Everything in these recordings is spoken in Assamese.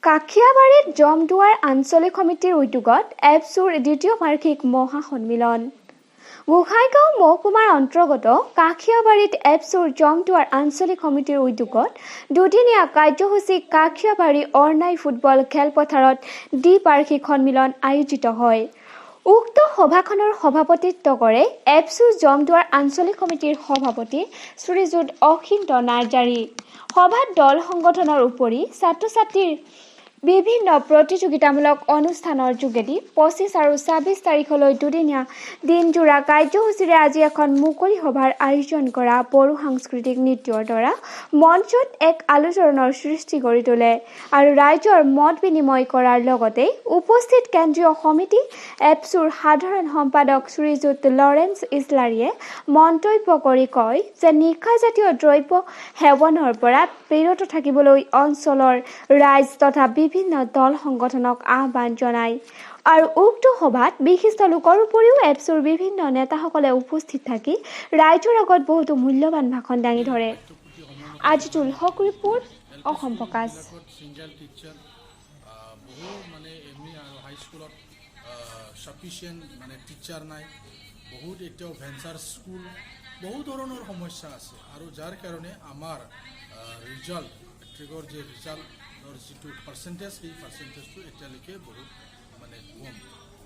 কাখিয়াবাৰীত জমদুৱাৰ আঞ্চলিক সমিতিৰ উদ্যোগত এবছুৰ দ্বিতীয় বাৰ্ষিক মহাসন্মিলন। গোসাইগাঁও মহকুমাৰ অন্তৰ্গত কাখিয়াবাৰীত এবছুৰ জমদুৱাৰ আঞ্চলিক সমিতিৰ উদ্যোগত দুদিনীয়া কাৰ্যসূচী কাখিয়াবাৰী অৰ্ণাই ফুটবল খেলপথাৰত দ্বিবাৰ্ষিক সন্মিলন আয়োজিত হয়। উক্ত সভাখনৰ সভাপতিত্ব কৰে এবছুৰ জমদুৱাৰ আঞ্চলিক সমিতিৰ সভাপতি শ্ৰীযুত অসীন্ত নাৰ্জাৰী। সভাত দল সংগঠনৰ উপৰি ছাত্ৰ ছাত্ৰীৰ বিভিন্ন প্ৰতিযোগিতামূলক অনুষ্ঠানৰ যোগেদি 25 আৰু 26 তাৰিখলৈ দুদিনীয়া দিনজোৰা কাৰ্যসূচীৰে আজি এখন মুকলি সভাৰ আয়োজন কৰা বড়ো সাংস্কৃতিক নৃত্যৰ দ্বাৰা মঞ্চত এক আলোচনাৰ সৃষ্টি কৰি তোলে আৰু ৰাইজৰ মত বিনিময় কৰাৰ লগতে উপস্থিত কেন্দ্ৰীয় সমিতি এবছুৰ সাধাৰণ সম্পাদক শ্ৰীযুত লৰেন্স ইছলাৰীয়ে মন্তব্য কৰি কয় যে নিশাজাতীয় দ্ৰব্য সেৱনৰ পৰা বিৰত থাকিবলৈ অঞ্চলৰ ৰাইজ তথা বিভিন্ন দল সংগঠনক আহ্বান জনায়। আৰু উক্ত সভাত বিশিষ্ট লোকৰ উপৰিও এবছুৰ বিভিন্ন নেতাসকলে উপস্থিত থাকি ৰাইজৰ আগত বহুতো মূল্যৱান ভাষণ দাঙি ধৰে। Azizul Haque report, Assam focus. Single teacher বহু মানে এম ই আৰু হাইস্কুলত চাফিচিয়েণ্ট মানে টিচাৰ নাই। বহুত এতিয়াও ভেঞ্চাৰ স্কুল, বহু ধৰণৰ সমস্যা আছে আৰু যাৰ কাৰণে আমাৰ ৰিজাল্ট, মেট্ৰিকৰ যে ৰিজাল্টৰ যিটো পাৰ্চেণ্টেজ, সেই পাৰ্চেণ্টেজটো এতিয়ালৈকে বহুত মানে কম।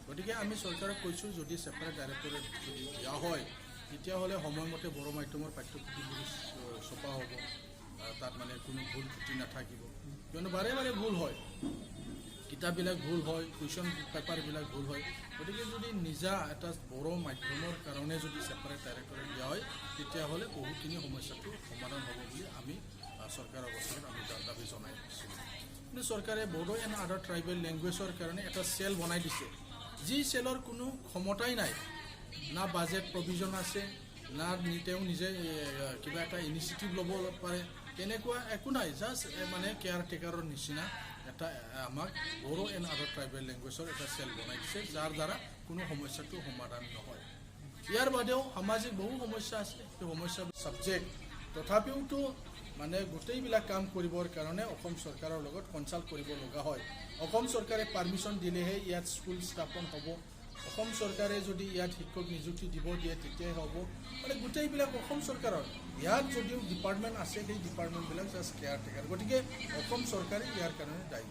গতিকে আমি চৰকাৰক কৈছোঁ, যদি ছেপাৰেট ডাইৰেক্টৰেট যদি দিয়া হয়, তেতিয়াহ'লে সময়মতে বড়ো মাধ্যমৰ পাঠ্যপুথিবোৰ ছপা হ'ব, তাত মানে কোনো ভুল ত্ৰুটি নাথাকিব। কিয়নো বাৰে বাৰে ভুল হয়, কিতাপবিলাক ভুল হয়, কুৱেশ্যন পেপাৰবিলাক ভুল হয়। গতিকে যদি নিজা এটা বড়ো মাধ্যমৰ কাৰণে যদি ছেপাৰেট ডাইৰেক্টৰেট দিয়া হয়, তেতিয়াহ'লে বহুখিনি সমস্যাটো সমাধান হ'ব বুলি আমি চৰকাৰৰ ওচৰত আমি দাবী জনাই আছিলোঁ। কিন্তু চৰকাৰে বড়ো এণ্ড আদাৰ ট্ৰাইবেল লেংগুৱেজৰ কাৰণে এটা চেল বনাই দিছে, যি চেলৰ কোনো ক্ষমতাই নাই, না বাজেট প্ৰভিজন আছে, না তেওঁ নিজে কিবা এটা ইনিচিয়েটিভ ল'ব পাৰে, তেনেকুৱা একো নাই। জাষ্ট মানে কেয়াৰ টেকাৰৰ নিচিনা এটা আমাক বড়ো এণ্ড আদাৰ ট্ৰাইবেল লেংগুৱেজৰ এটা চেল বনাই দিছে, যাৰ দ্বাৰা কোনো সমস্যাটো সমাধান নহয়। ইয়াৰ বাদেও সামাজিক বহু সমস্যা আছে। সেই সমস্যা ছাবজেক্ট, তথাপিওতো মানে গোটেইবিলাক কাম কৰিবৰ কাৰণে অসম চৰকাৰৰ লগত কনচাল্ট কৰিব লগা হয়। অসম চৰকাৰে পাৰ্মিশ্যন দিলেহে ইয়াত স্কুল স্থাপন হ'ব। অসম চৰকাৰে যদি ইয়াত শিক্ষক নিযুক্তি দিব দিয়ে, তেতিয়াহে হ'ব। মানে গোটেইবিলাক অসম চৰকাৰৰ। ইয়াত যদিও ডিপাৰ্টমেণ্ট আছে, সেই ডিপাৰ্টমেণ্টবিলাক জাষ্ট কেয়াৰ টেকাৰ। গতিকে অসম চৰকাৰে ইয়াৰ কাৰণে দায়ী।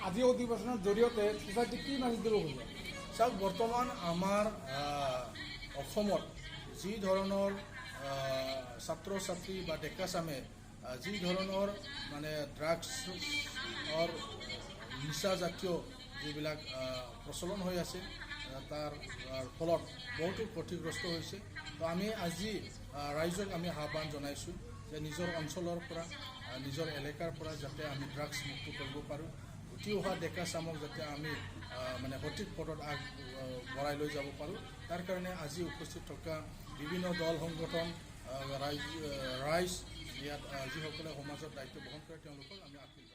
আজি অধিৱেশনৰ জৰিয়তে ছ'চাইটিক কি মেছেজ দিব খোজে? চাওক, বৰ্তমান আমাৰ অসমত যি ধৰণৰ ছাত্ৰ ছাত্ৰী বা ডেকা চামে যি ধৰণৰ মানে ড্ৰাগছৰ নিচাজাতীয় যিবিলাক প্ৰচলন হৈ আছে, তাৰ ফলত বহুতো ক্ষতিগ্ৰস্ত হৈছে। তো আমি আজি ৰাইজক আমি আহ্বান জনাইছোঁ যে নিজৰ অঞ্চলৰ পৰা, নিজৰ এলেকাৰ পৰা যাতে আমি ড্ৰাগছ মুক্ত কৰিব পাৰোঁ, উঠি অহা ডেকা চামক যাতে আমি মানে সঠিক পথত আগ বঢ়াই লৈ যাব পাৰোঁ, তাৰ কাৰণে আজি উপস্থিত থকা বিভিন্ন দল সংগঠন, ৰাইজ, ইয়াত যিসকলে সমাজত দায়িত্ব বহন কৰে, তেওঁলোকক আমি আপিল জনাইছোঁ।